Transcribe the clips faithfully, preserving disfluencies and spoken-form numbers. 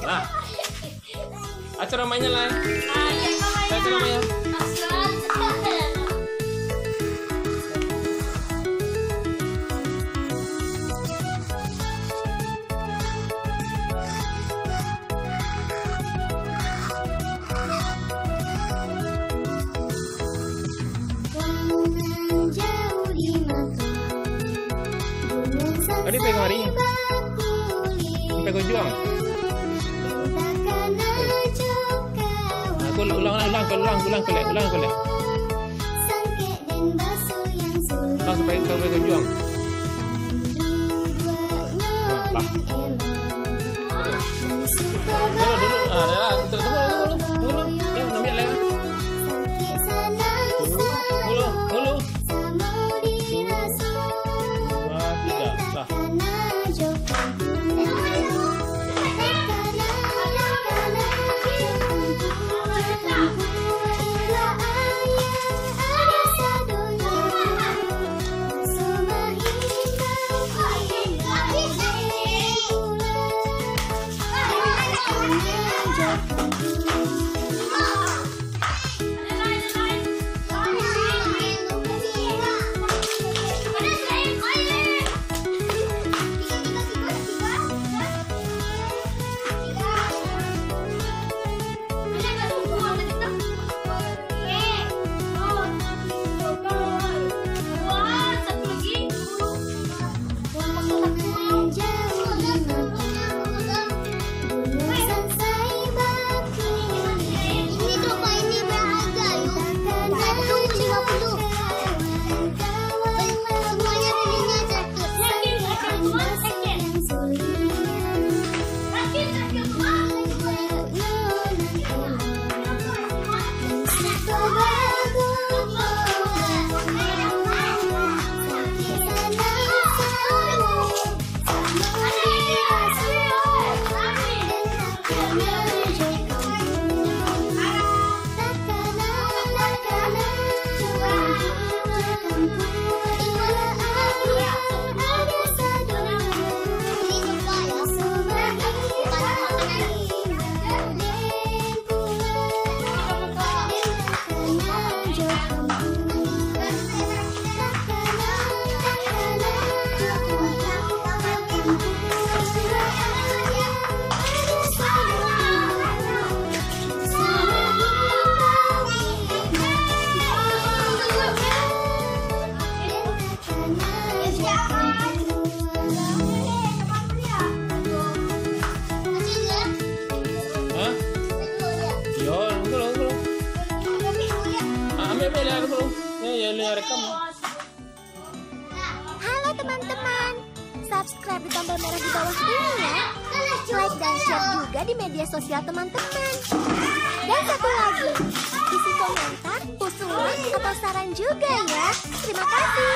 Lah. Acara mainnya lah. Acara mainnya. Tadi pegang hari. Pegang juang. Aku ulang, ulang, ulang, ulang, ulang, ulang, ulang. Ulang sampai, sampai pegang juang. Nah, lah. Dulu, dulu. Ah, dah lah. Tunggu, tunggu, tunggu, tunggu. Tunggu, tunggu. Tengok, ambil lah. Tunggu, tunggu, tunggu. Dua, tiga. Lah. Hah? Yo, tunggu dulu, tunggu dulu. Ah, ambil, ambil lah dulu. Ya, ya, ya, rekam. Halo teman-teman, subscribe di tombol merah di bawah ini ya. Like dan share juga di media sosial teman-teman. Dan satu lagi, isi komentar, usulan, atau saran juga ya. Terima kasih.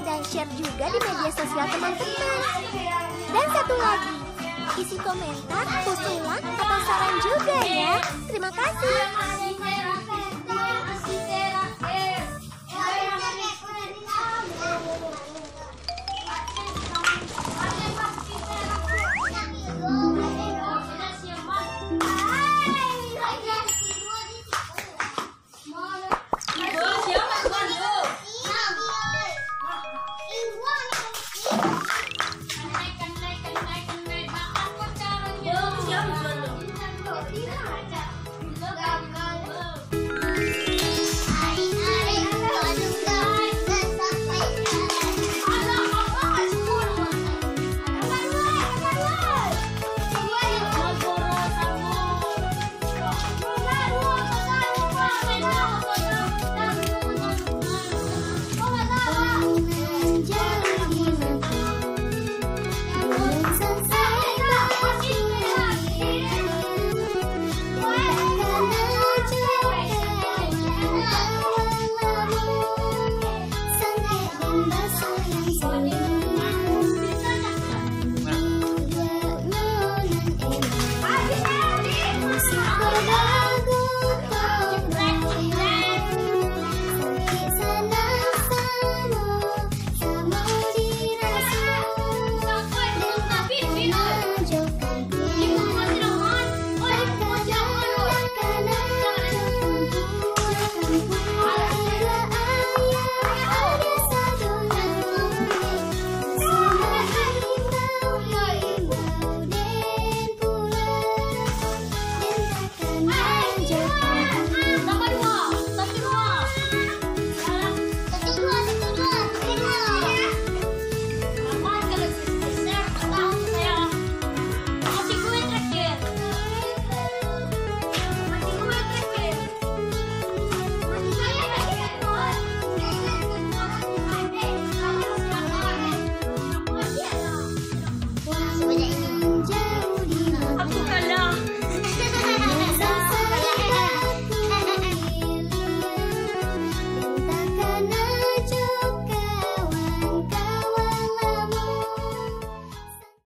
dan share juga di media sosial teman-teman. Dan satu lagi, isi komentar, usulan, atau saran juga ya. Terima kasih.